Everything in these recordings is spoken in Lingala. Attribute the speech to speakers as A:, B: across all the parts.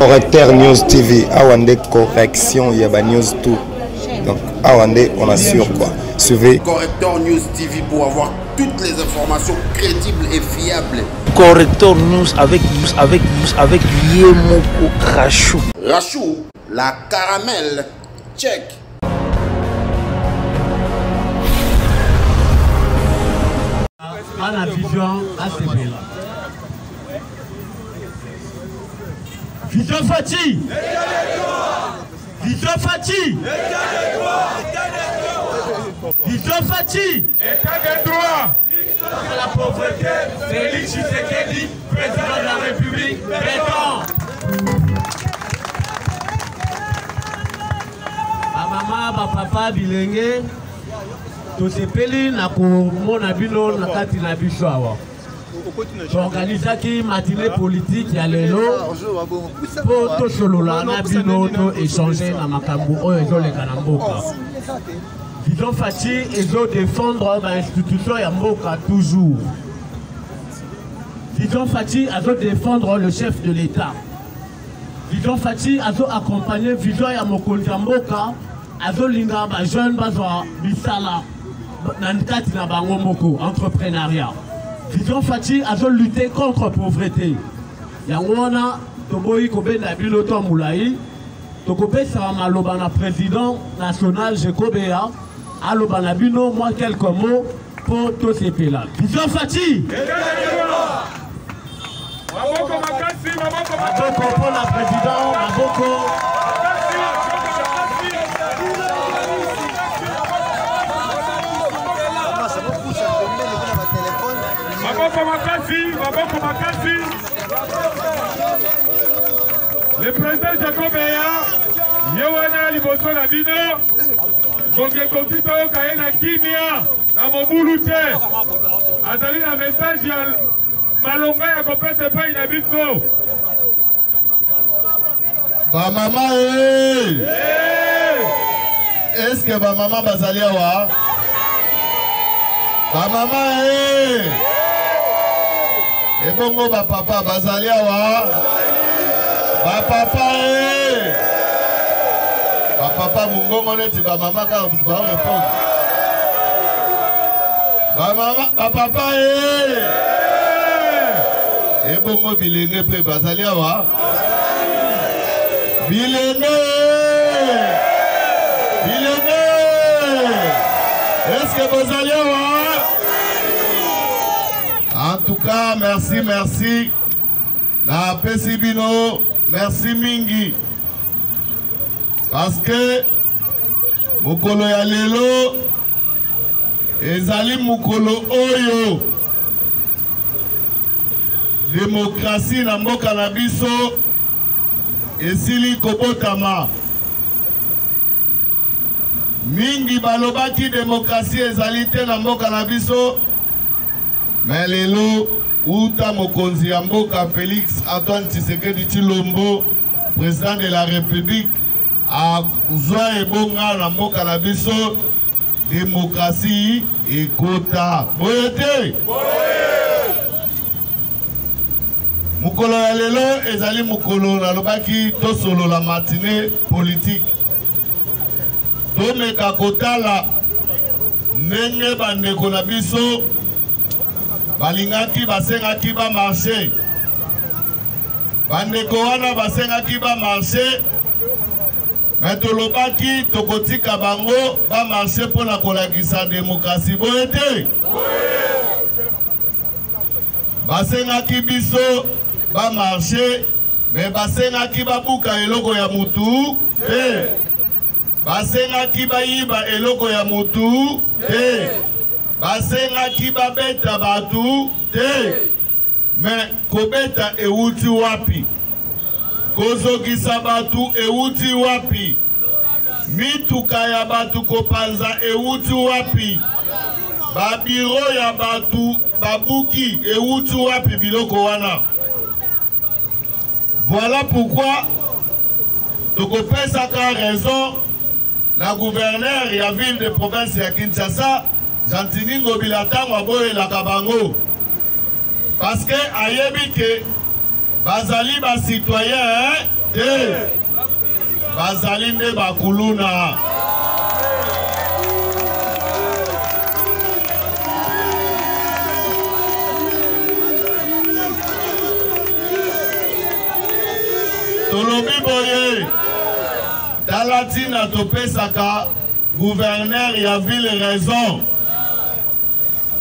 A: Correcteur News TV, awa nde correction ya ba news tout. Donc awa nde on assure quoi. Suivez
B: Correcteur News TV pour avoir toutes les informations crédibles et fiables.
C: Correcteur News avec avec avec Yemoko Rachou.
B: Rachou, la caramel. Check.
D: Bana vision asepela. Vision Fatshi. Vision Fatshi. Vision Fatshi.
E: État de droit.
D: La pauvreté, Félix Tshisekedi, président de la République, béton. Bamama, bapapa, bilenge, tosepeli na komona bino na kati na biso awa. Toorganisaki matinée politique ya lelo mpo tosolola na bino to échanger na makambo oyo ezoleka na mboka. Vision Fatshi ezo défendre ba institution ya mboka toujours. Vision Fatshi azo défendre le chef de l'État. Vision Fatshi azo accompagner vision ya mokonzi ya mboka, azolinga ba jeunes bazwa misala na kati na bango moko, entrepreneuriat. Vision Fatshi azo lutter contre pauvreté. Yango wana toboyi kobenda bino to molai, tokopesa maloba na président national Jekobea aloba na bino mwa quelques mots mpo tosepela. Vision Fatshi!
E: Maboko makasi, maboko
D: Maboko mpo na président, maboko.
E: Maboko makasi, maboko makasi. Le président Jacob Eya, ye wana liboso na bino, ngonga ekoki toyoka ye na kimia, na mobulu te. Azali na message ya malonga ya kopesa epai na biso.
F: Ba mama e! Est-ce que ba mama bazali awa? Ba mama e! Ebongo ba papa bazali awa? Ba papa e! Ba papa mungongo neti ba mama kaka mutu ba répondre. Ba mama, ba papa e! Ebongo bilenge pe bazali awa? Bilenge! Bilenge! Est-ce que bozali awa? En tout cas, merci, merci. Napesi bino merci mingi. Parce que mokolo ya lelo ezali mokolo oyo demokrasi na mboka na biso esili kobotama. Mingi balobaki demokrasi ezali te na mboka na biso, mais lelo uta mokonzi ya mboka Felix Antoine Tshisekedi Tshilombo, président de la République, azwa ebonga na mboka na biso, demokrasi ekota. Boye te? Mokolo ya lelo ezali mokolo nalobaki tosolola matinée politique. Tomeka kotala ndenge bandeko na biso balingaki basengaki ba marché. Bandeko wana basengaki ba marché, mais tolobaki tokotika bango ba marché mpo na kolakisa demokrasi. Boye te? Basengaki biso ba marché, mais basengaki babuka eloko ya mutu te. Basengaki bayiba eloko ya mutu te. Basengaki babeta batu te. Mais kobeta ewuti wapi? Kozokisa batu ewuti wapi? Mituka ya batu kopanza ewuti wapi? Ba bureau ya batu babuki ewuti wapi biloko wana? Voilà pourquoi tokopesaka raison na gouverneur ya ville de province ya Kinshasa, Gentiny Ngobila, ntango aboyelaka bango, parce que ayebi ke bazali ba citoyens Te, bazali nde bakuluna. Tolobi boye, tala ntina topesaka gouverneur ya ville raison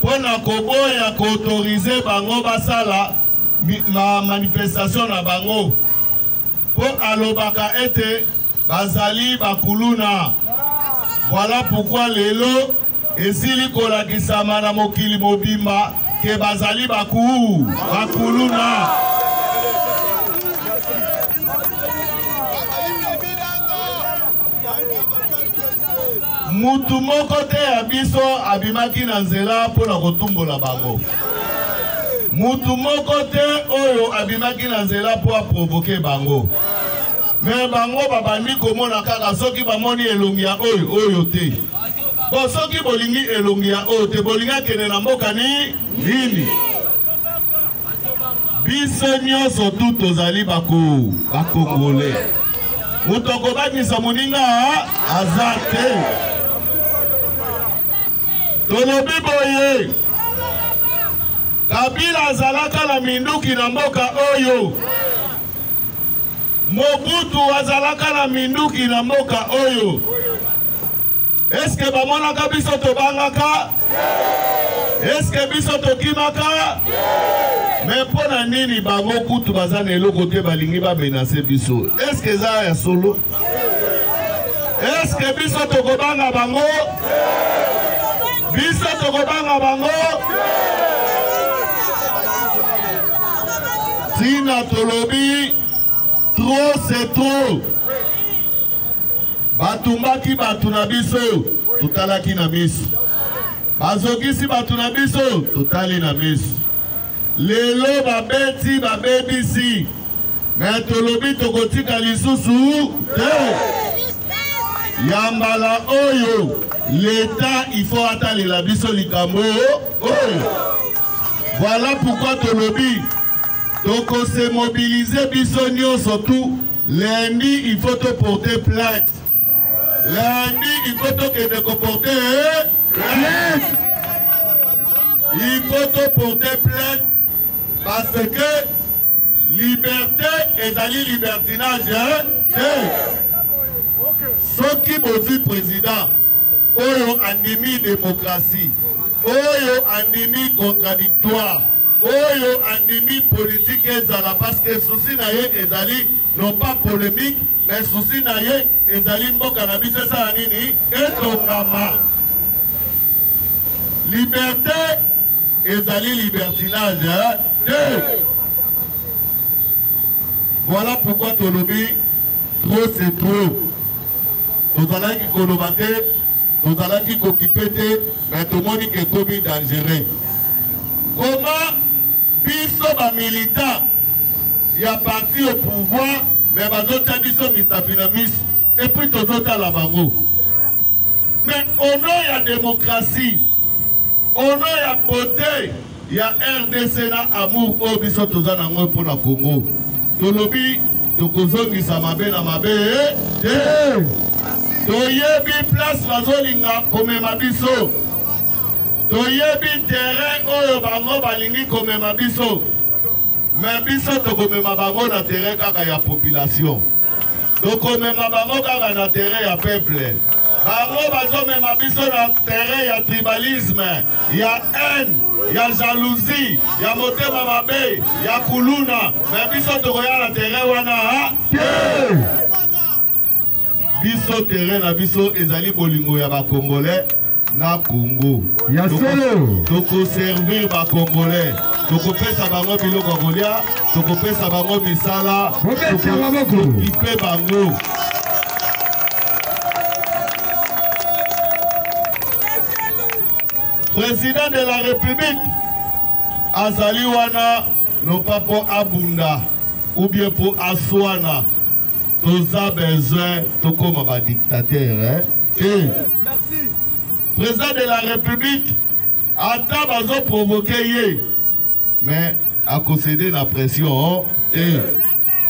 F: mpo na koboya koautorize bango basala ma manifestation na bango, mpo alobaka ete bazali bakuluna. Voilà pourquoi lelo esili kolakisama na mokili mobimba ke bazali baku bakuluna. Mutu moko te ya biso abimaki na nzela mpo na kotumbola bango. Mutu moko te oyo abimaki na nzela mpo aprovoke bango. Me bango babandi komona kaka soki bamoni elongi ya oyo oyo te. Bo soki bolingi elongi ya oyo te, bolingi akende na mboka ni nini? Biso nyonso tu tozali bako bakongole. Moto akobangisa moninga aza te. Tolobi boye, Kabila azalaka na minduki na mboka oyo. Mobutu azalaka na minduki na mboka oyo. Eske bamonaka biso tobangaka? Eske biso tokimaka? Me mpo na nini bango kutu baza na eloko te balingi bamenase biso? Eske eza ya solo? Eske biso tokobanga bango? Biso tokobanga bango? Tina tolobi trop c'est trop. Batumbaki bato na biso, totalaki na miso. Bazokisi bato na biso, totali na miso. Lelo babeti, babebisi, me tolobi tokotika lisusu te. Ya mbala oyo l'Etat il faut atalela biso likambo oyo. Voilà pourquoi tolobi toko se mobiliser biso nyonso tout lundi il faut to porter plainte. Lundi il faut tokende ko porter plainte. Il faut to porter plainte parce que liberté ezali libertinage te. Soki bozwi président oyo andimi démocratie, oyo andimi contradictoire, oyo andimi politique ezala, parce que souci na ye ezali non pas polémique, mais souci na ye ezali mboka na biso esala nini, etongama. Liberté ezali libertinage te. Voilà pourquoi tolobi trop c'est trop. Tozalaki koloba te, tozalaki kokipe te, mais tomoni ke ekomi dangereux. Comment biso ba militants ya parti au pouvoir mais bazotia biso misapi na miso et puis tozotala bango. Mais au nom ya démocratie, au nom ya beauté ya RDC na amour oyo biso toza nango mpo na Congo, tolobi tokozongisa mabe na mabe te. Toyebi place bazolinga komema biso, toyebi terrain oyo bango balingi komema biso, mais biso tokomema bango na terrain kaka ya population, tokomema bango kaka na terrain ya peuple. Bango bazomema biso na terrain ya tribalisme, ya haine, ya jalousie, ya motema mabe, ya kuluna, mais biso tokoya na terrain wana te. Biso terrain na biso ezali bolingo ya ba Congolais na Congo.
E: Ya solo.
F: Tokoservir ba Congolais, tokopesa bango biloko ya kolia, tokopesa bango misala,
E: Bobeta maboko.
F: tokokipe bango. Président de la République azali wana non pas po abunda ou bien po aswana. Toza besoin tokoma ba dictateur, hein? Te.
E: Merci.
F: Président de la République ata bazo provoquer ye, mais akosede na pression te.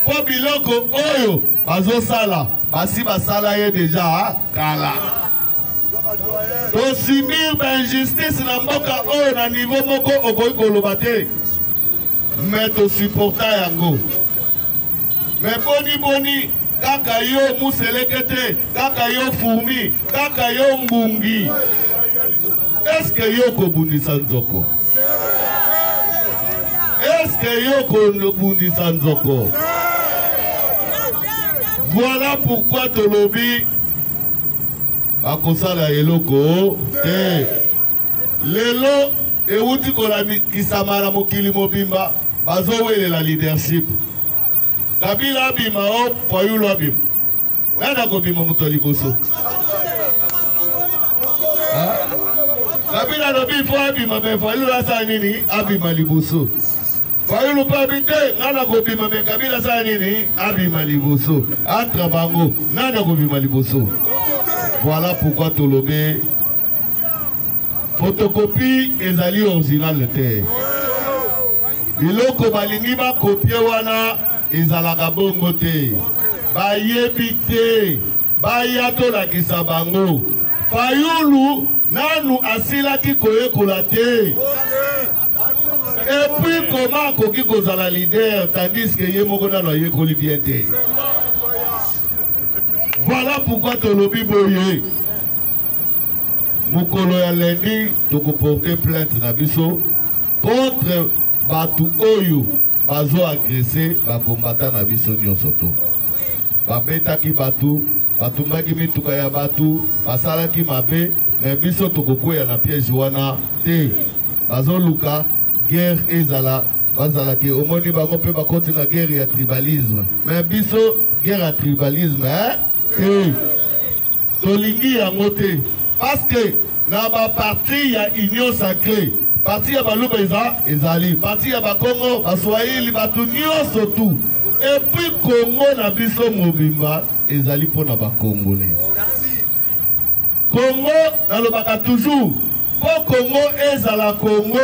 F: Mpo biloko oyo bazosala basi basala ye deja kala. Tosubir bainjustice na mboka oyo na niveau moko okoki koloba te, me tosupporta yango. Me boni boni kaka yo museleke te, kaka yo fourmi, kaka yo ngungi, eske yo kobundisa nzoko? Eske yo kobundisa nzoko? Voilà pourquoi tolobi bakosala eloko te. Lelo ewuti kolakisama na mokili mobimba, bazowelela leadership. Kabila abima o Fayulu abima, nani akobima moto ya liboso? Kabila alobi fo abima, me Fayulu asala nini? Abima liboso. Fayulu mpe abi te, ngai nakobima, me Kabila asala nini? Abima liboso. Entre bango nani akobima liboso? Voilà pourquoi tolobi photocopie ezali original te. Biloko balingi bakopie wana ezalaka bongo te, bayebi te, baya tolakisa bango. Fayulu nanu asilaki koyekola te. Et puis comment akoki kozala leader tandis que ye moko nanu ayekoli bien te? Voilà pourquoi tolobi boye, mokolo ya lundi tokoporte plainte na biso contre bato oyo bazo agresse bakombata na biso nyonso. To babetaki bato, batumbaki mituka ya bato, basalaki mabe, me biso tokokweya na piège wana te. Bazoluka guerre ezala, bazalaki omoni bango mpe bakoti na guerre ya tribalisme, me biso guerre ya tribalisme te, tolingi yango te, parce que na baparti ya Union Sacrée, parti ya Baluba eza ezali, parti ya Bakongo, Baswahili, bato nyonso tu. Et puis Congo na biso mobimba ezali mpona Bakongolais. Congo nalobaka toujours, mpo Congo ezala Congo,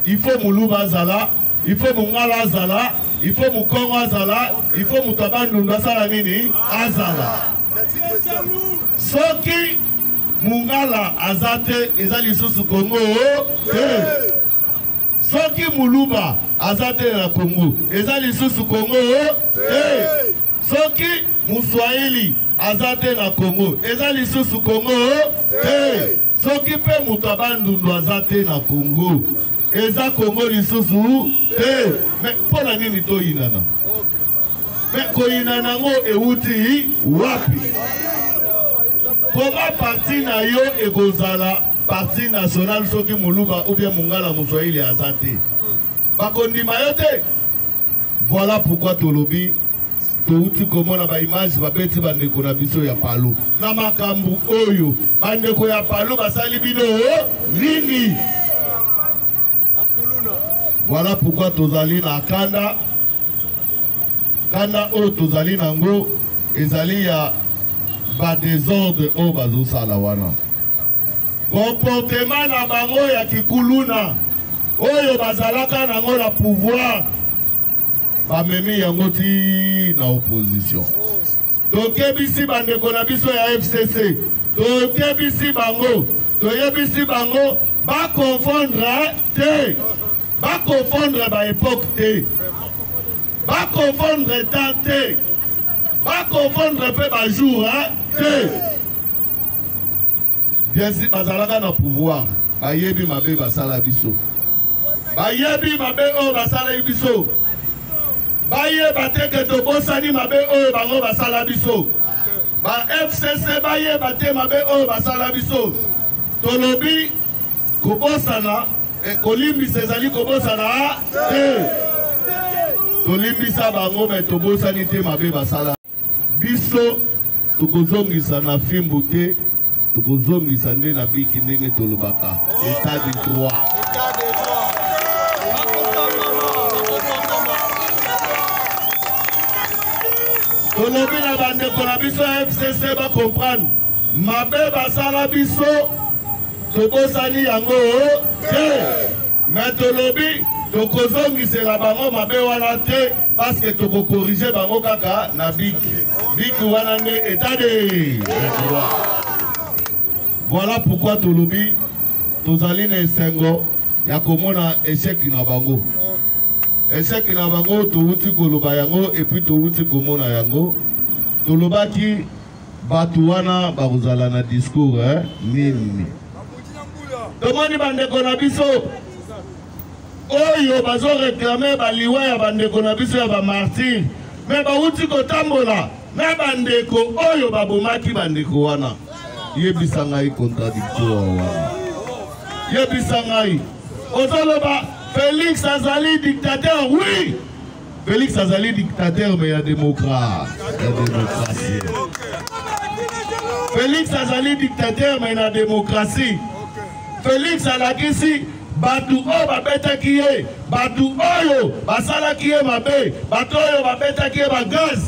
F: il faut Muluba azala, il faut Mongala azala, il faut Mukongo azala, il faut moto ya Bandundu asala nini azala. Soki Mongala aza te, eza lisusu Congo te. Soki Muluba aza te na Congo, eza lisusu Congo te. Soki Muswahili aza te na Congo, eza lisusu Congo te. Soki mpe moto ya Bandundu aza te na Congo, eza Congo lisusu te. Me mpo na nini toyinana? Me koyinana yango ewuti wapi? Koma parti na yo ekozala parti national soki Muluba ou bien Mongala, Moswahili aza te, bakondima yo te. Voilà pourquoi tolobi touti komona baimage babeti bandeko na biso ya Palu na makambo oyo. Bandeko ya Palu basali bino nini? Voilà pourquoi tozali na kanda. Kanda oyo tozali nango ezali ya badesordre oyo bazosala wana, comportement na bango ya kikuluna oyo bazalaka nango na pouvoir, bamemi yango ti na opposition. Tokebisi bandeko na biso ya FCC, tokebisi bango, toyebisi bango bakonfondre te, bakonfondre baepoke te, bakonfondre temps te, bakonfondre mpe bajour te. Bien si bazalaka na pouvoir, bayebi mabe basala biso, bayebi mabe oyo basalaki biso, bayeba te ke tobosani mabe oyo bango basala biso. Ba FCC bayeba te mabe oyo basala biso. Tolobi kobosana, kolimbisa ezali kobosana te. Tolimbisa bango, me tobosani te mabe basala biso. Tokozongisa na fimbu te, tokozongisa nde na biki, ndenge tolobaka état de droit. Tolobi na bandeko na biso ya FCC bacomprendre mabe basala biso, tobosani yango te, me tolobi. Tokozongisela bango mabe wana te parce que tokokorige bango kaka na bik bik wana nde état de droit. Voilà pourquoi tolobi tozali na esengo ya komona échec na bango. Échec na bango towuti koloba yango et puis towuti komona yango. Tolobaki bato wana bakozala na discours eh, nini. Tomoni bandeko na biso oyo bazo réclamer baliwa ya bandeko na biso ya bamartyrs, me bawuti kotambola na bandeko oyo babomaki bandeko wana. Yebisa ngai contradictoire wana, yebisa ngai. Ozoloba Félix azali dictateur, oui, Félix azali dictateur mais ya démocrate, ya démocratie. Félix azali dictateur mais na démocratie. Félix alakisi bato oyo babetaki ye, bato oyo basalaki ye mabe, bato oyo babetaki ye bagaz,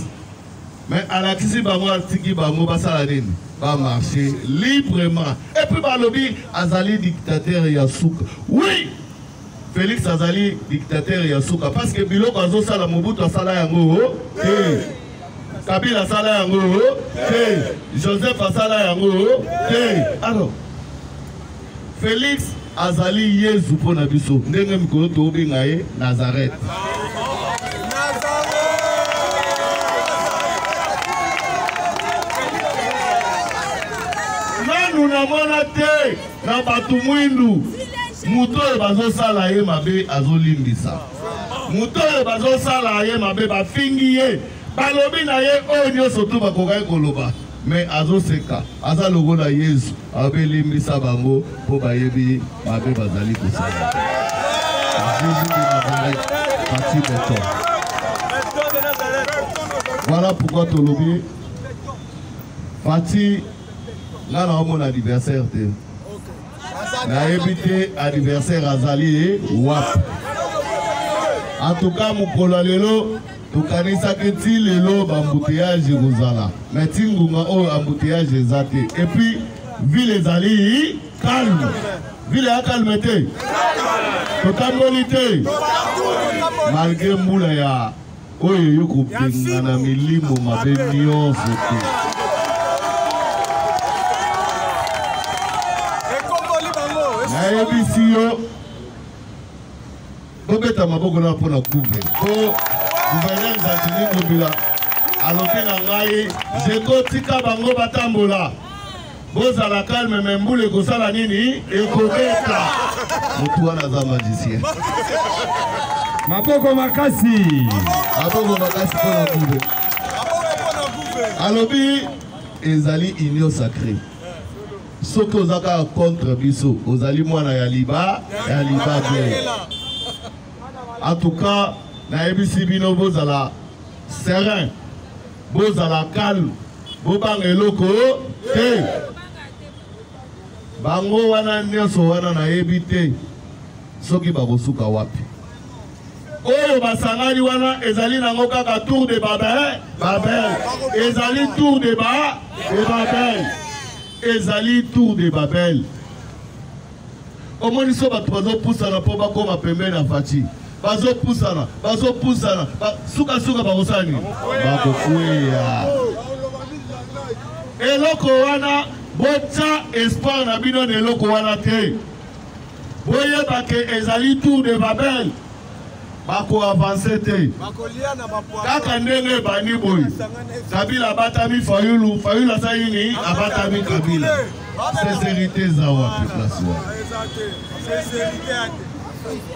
F: mais alakisi bango, atiki bango basala nini? Bamarche librement. Et puis balobi azali dictateur ya suka. Oui, Félix azali dictateur ya suka parce que biloko azosala, Mobutu asala yango te, Kabila asala yango te, Joseph asala yango te. Alors Félix azali Yezu mpo na biso, ndenge mikolo tobenga ye Nazareth. Nanu namona te na bato mwindu moto oyo bazosala ye mabe azolimbisa, moto oyo bazosala ye mabe bafingi ye, balobi na ye oyo nyonso tu bakokaki koloba, me azoseka, aza lokola Yezu abelimbisa bango mpo bayebi mabe bazali kosala. Jésus de Nazareth, Fatshi Béton. Voilà pourquoi tolobi Fatshi, nga na omona anniversaire te, nayebi te anniversaire azali wapi. En tout cas mokolo ya lelo tokanisaki ti lelo baembouteillage ekozala, mais ti ngonga oyo embouteillage eza te. Et puis ville ezali calme, ville ya calme te, totamboli te malgré mbula ya oyo eyo kobengana milimo mabe nyonso te. Nayebisi yo, bobeta maboko na mpo na guve, po gouverneur Gentiny Ngobila alobi na ngai jekotika bango batambola, bozala calme, me mbula ekosala nini? Ekobeta. Motu wana aza magicien.
E: Maboko makasi,
F: maboko makasi mpo na guve. Alobi ezali union sacrée. Soki oza kaka contre biso, ozali mwana ya liba ya libabe. En tout cas nayebisi bino, bozala serein, bozala calme, bobanga eloko te. Bango wana nyonso wana nayebi te soki bakosuka wapi. Oyo basangani wana ezali nango kaka tour de Babel, Babel ezali tour de ba de Babel, ezali tour de Babel. Omoni so bato bazopusana mpo bakóma pembeni ya Fatshi, bazopusana, bazopusana, sukasuka bakosala nini? Bakokweya. Eloko wana botya espoir na bino na eloko wana te. Boyeba ke ezali tour de Babel, bakoavanse te. Kaka ndenge ebandi boye, Kabila abatami Fayulu, Fayulu asali nini? Abatami Kabila. Sincérité eza wapi place wana?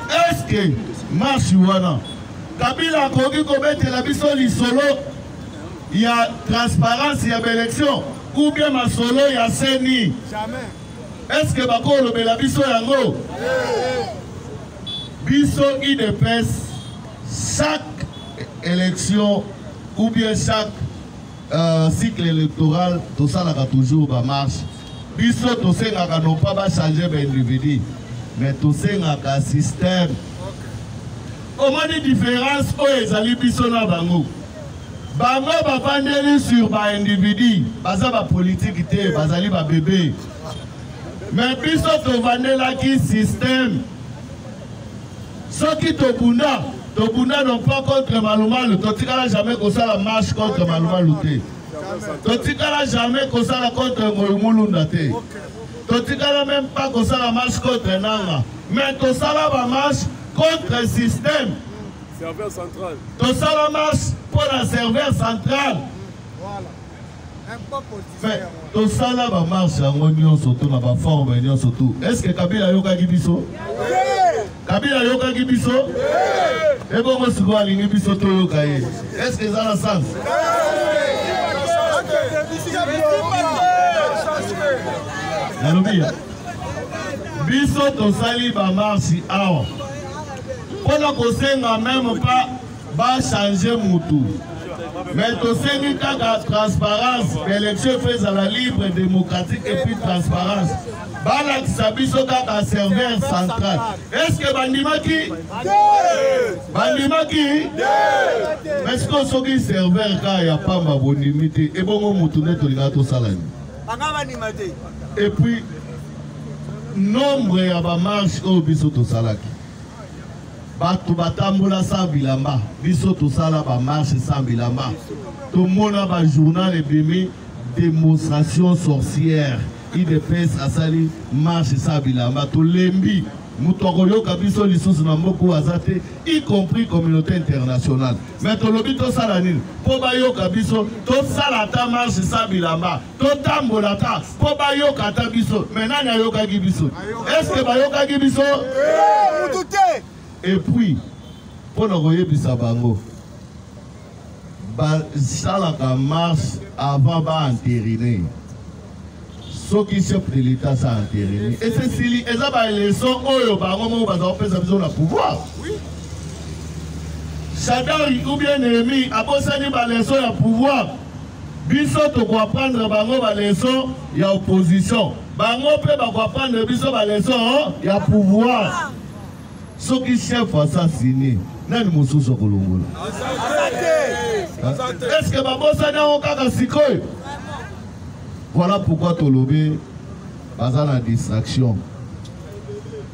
F: Est-ce que marche wana Kabila akoki kobetela biso lisolo ya transparence ya baélection ou bien masolo ya CENI? Est-ce que bakolobela biso yango? Biso UDPS, chaque élection ou bien chaque cycle électoral tosalaka toujours bamarche. Biso tosengaka non pas bachanger baindividu, mais tosengaka système. Omoni différence oyo ezali biso na bango? Bango bavandeli sur baindividu, baza bapolitike te, bazali babebe. Mais biso tovandelaki système. Soki tobunda, tobunda non pas contre Malumalu, totikala jamais kosala marche contre Malumalu te. Totikala jamais kosala contre Ngoyi Mulunda te. Totikala même pas kosala marche contre Nanga. Mais tosala ba marche contre système.
E: Serveur central.
F: Tosala marche pour la serveur central.
G: Voilà.
F: Mais tosala ba marche yango nyonso to na ba forme nyonso tout. Est-ce que Kabila ayokaki biso? Kabila ayokaki biso? Ebongo sikoyo alingi biso toyoka ye. Est-ce que eza na sens? Nalobi biso tosali ba marche awa mpo na kosenga meme pas ba changer mutu mais tosengi kaka transparence élection efe ezala libre démocratique et puis transparence balakisa biso kaka serveur central est ce que bandimaki bandimaki mais sikoyo soki serveur kaka ya pamba bondimi te ebongo mutu nde tolingaka tosala nini et puis nombre ya bamarche oyo biso tosalaki Bato batambola sans bilamba, biso tosala ba marche sans bilamba. Tomona ba journal ebimi demonstration sorcière. Udps asali marche sans bilamba, tolembi. Moto akoyoka biso lisusu na mboka oyo aza te, y compris communauté internationale. Mais tolobi tosala nini mpo bayoka biso? Tosala ata marche sans bilamba, totambola ata mpo bayoka ata biso. Mais nani ayokaki biso? Est ce que bayokaki biso?
G: Mutu te.
F: Et puis mpo na koyebisa bango basalaka marche avant ba entériner. Soki chef de l'État sa entériner, et c'est sili eza ba leçon oyo bango moko baza kopesa biso na pouvoir. Shadary ou bien Néhémie abosani ba leçon ya pouvoir. Biso toko apprendre bango ba leçon ya opposition, bango pe bako apprendre biso ba leçon ya pouvoir. Soki chef assassiné, nani mosusu akolongola? Est-ce que babosani yango kaka sikoyo? Voilà pourquoi tolobi baza na distraction.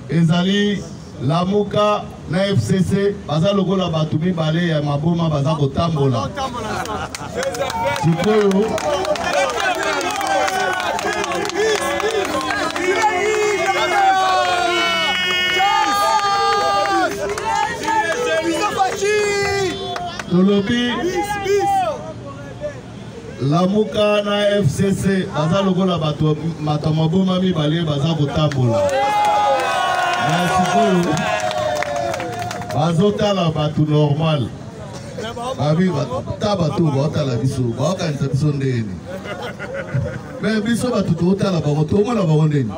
F: Ezali Lamuka na FCC baza lokola bato mibale ya maboma baza kotambola sikoyo. Tolobi Lamuka na FCC baza lokola bato bato maboma mibale baza kotambola na sikoyo, bazotala bato normal babi ta bato baotala biso baokanisa biso ndeni, me biso bato tootala bango tomona bango ndeni.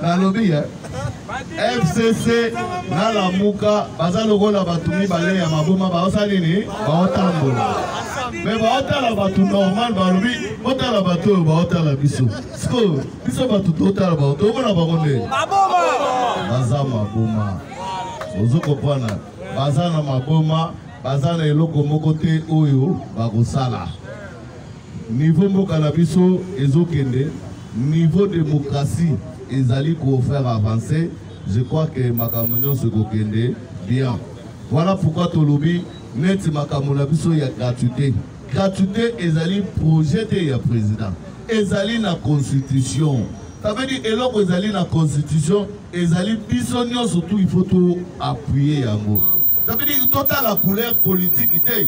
F: Nalobi FCC na Lamuka baza lokola bato mibale ya maboma, baosala nini? Baotambola, me baotala bato normal, balobi botala bato oyo baotala biso. Sikoyo biso bato totala bango tomona bango nde baza maboma. Ozo comprendre? Baza na maboma, baza na eloko moko te oyo bakosala. Niveau mboka na biso ezokende, niveau démocratie ezali ko faire avancer, je crois que makambo nyonso ekokende bien. Voilà pourquoi tolobi neti makambo na biso ya gratuité. Gratuité ezali projet te ya président, ezali na constitution. Ça veut dire eloko ezali na constitution, ezali biso nyonso tout il faut to appuyer yango. Ça veut dire totala couleur politique te,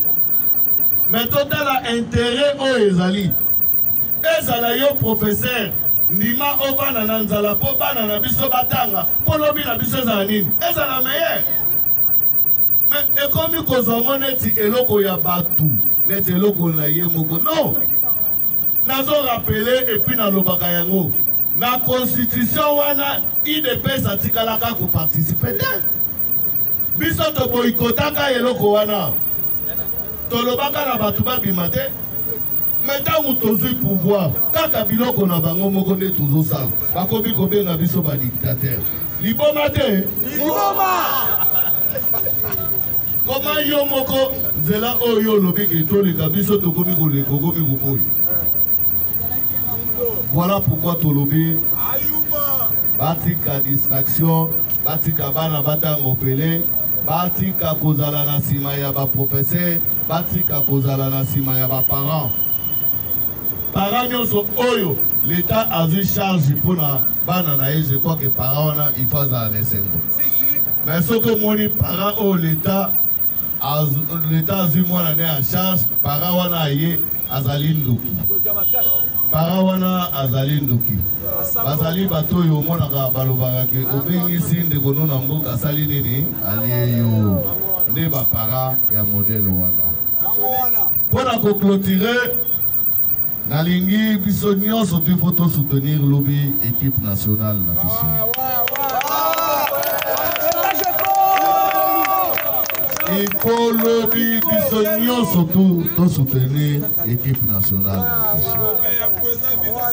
F: mais totala intérêt oyo ezali. Ezala yo professeur, ndima ovanda na nzala mpo bana na biso batanga, mpo lobi na biso ezala nini, ezala meilleur. Mais ekomi kozwa ngo neti eloko ya bato, neti eloko na ye moko. Non, nazo rappeler et puis nalobaka yango na constitution wana, UDPS atikalaka koparticipe te. Biso toboyikotaka eloko wana, tolobaka na bato babima te. Mais ntango tozwi pouvoir, kaka biloko na bango moko nde tozosala, bakomi kobenga biso ba dictateur. Liboma te,
G: liboma.
F: Koma yo moko nzela oyo olobi ke toleka, biso tokomi koleka, okomi koboya. Voilà pourquoi tolobi Batika distraction, batika bana batanga ofele, batika kozala na nsima ya baprofesseur, batika kozala na nsima ya baparent. Parent nyonso oyo l'État azwi charge mpona bana na ye, je crois que parent wana il faut azala na esengo. Mais soki omoni parent oyo l'État l'État azwi mwana ne en charge, parent wana aye azali ndoki. Parent wana azali ndoki. Bazali bato oyo omonaka balobaka ke obengisi ndeko no na mboka asali nini, alie yo. Nde baparent ya modèle wana. Mpo na koclôturer, nalingi biso nyonso il faut tosoutenir lobi équipe nationale na biso. Il faut lobi biso nyonso tosoutenir équipe nationale na biso.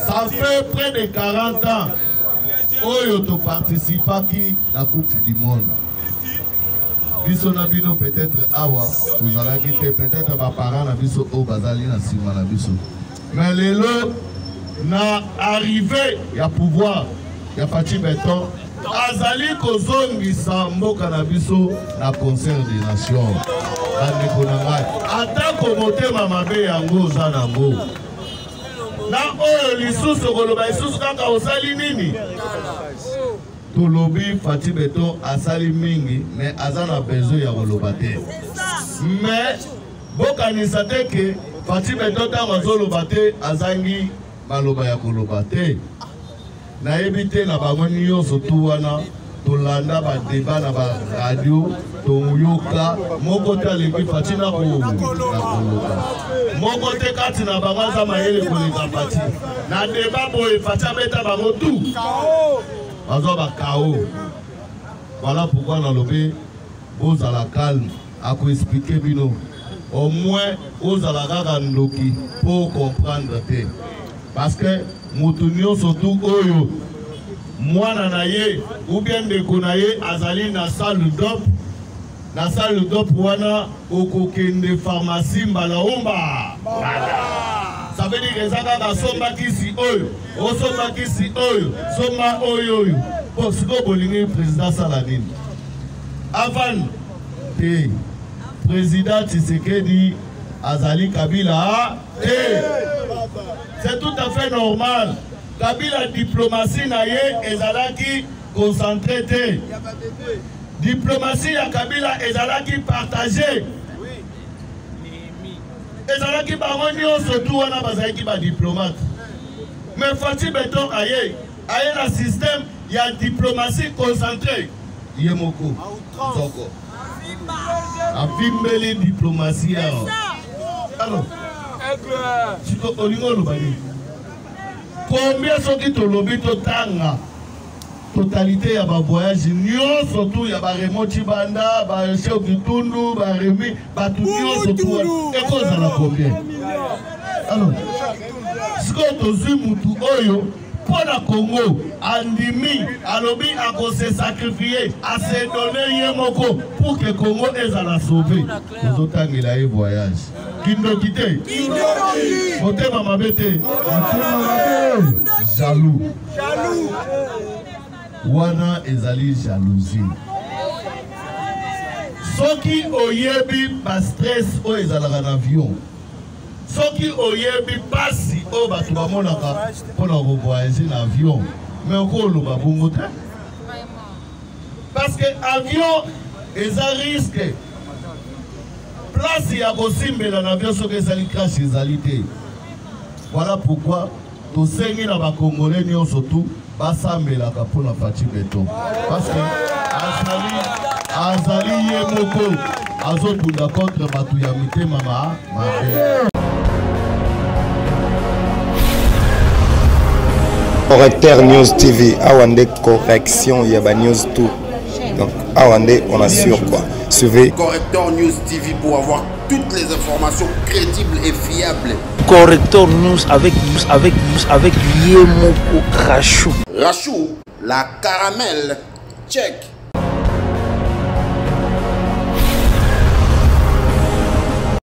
F: Ça fait près de 40 ans oyo toparticipaki na Coupe du monde. Biso na bino peut-être awa tozalaki te, peut-être baparent na biso oyo bazali na nsima na biso. Mais lelo na arrivée ya pouvoir ya Fatshi Béton, azali kozongisa mboka na biso na concert des nations. Bandeko na ngai, atako motema mabe yango oza nango, na oyo lisusu koloba lisusu kaka osali nini? Tolobi Fatshi Béton asali mingi, mais aza na besoin ya koloba te. Mais bokanisa te ke Fatshi Béton ntango azoloba te azangi maloba ya koloba te. Nayebi te na bango nyonso tu wana tolanda badeba na baradio, toyoka moko te aleki Fatshi na koloba. Moko te kati na bango aza mayele koleka Fatshi. Na deba boye Fatshi abeta bango tu, bazwa bakao. Voilà pourquoi nalobi bozala calme, akoexplike bino. Au moins ozala kaka ndoki po comprendre te, parce que moto nyonso tu oyo mwana na ye ou bien ndeko na ye azali na salle d'op, na salle d'op wana okokende pharmacie mbala omba. Ça veut dire eza kaka somba kisi oyo, osomba kisi oyo, somba oyo oyo. Po sikoyo bolingi président asala nini? Avant te, président Tshisekedi azali Kabila te. C'est tout à fait normal. Kabila diplomatie na ye ezalaki concentré te. Diplomatie ya Kabila ezalaki partagée. Ezalaki bango nyonso tu wana bazalaki ba diplomate. Mais Fatshi Béton aye na système ya diplomatie concentrée. Ye moko nzoko avimbeli diplomatie awa. Alors siko olingi oloba nini? Combien soki tolobi totanga totalité ya bavoyage nyonso tu ya baremo Tshibanda, bachef Kitundu, baremi, bato nyonso tu ekozala combien? Alors sikoyo tozwi mutu oyo mpo na Congo andimi, alobi akose sacrifier, ase donner ye moko pour que Congo ezala sauvé. Tozotangela ye voyage. Kindoki te, motema mabe te, jaloux wana ezali jalousie. Soki oyebi ba stress oyo ezalaka na avion, soki oyebi pasi oyo bato bamonaka mpona kovoyage na avion, mais okoloba bongo te, parce que avion eza risque. Place ya kosimbela na avion soki ezali crash ezali te. Voilà pourquoi tosengi na bakongolais nyonso tu basambelaka mpona Fatshi Béton, parce que azali ye moko azobunda contre bato ya mitema mabe.
A: Correcteur News TV, awa nde correction ya ba news tout. Donc awa nde on assure quoi. Suivez
B: Correcteur News TV pour avoir toutes les informations crédibles et fiables.
C: Correcteur News avec Yemoko Rachou.
B: Rachou, la caramel. Check.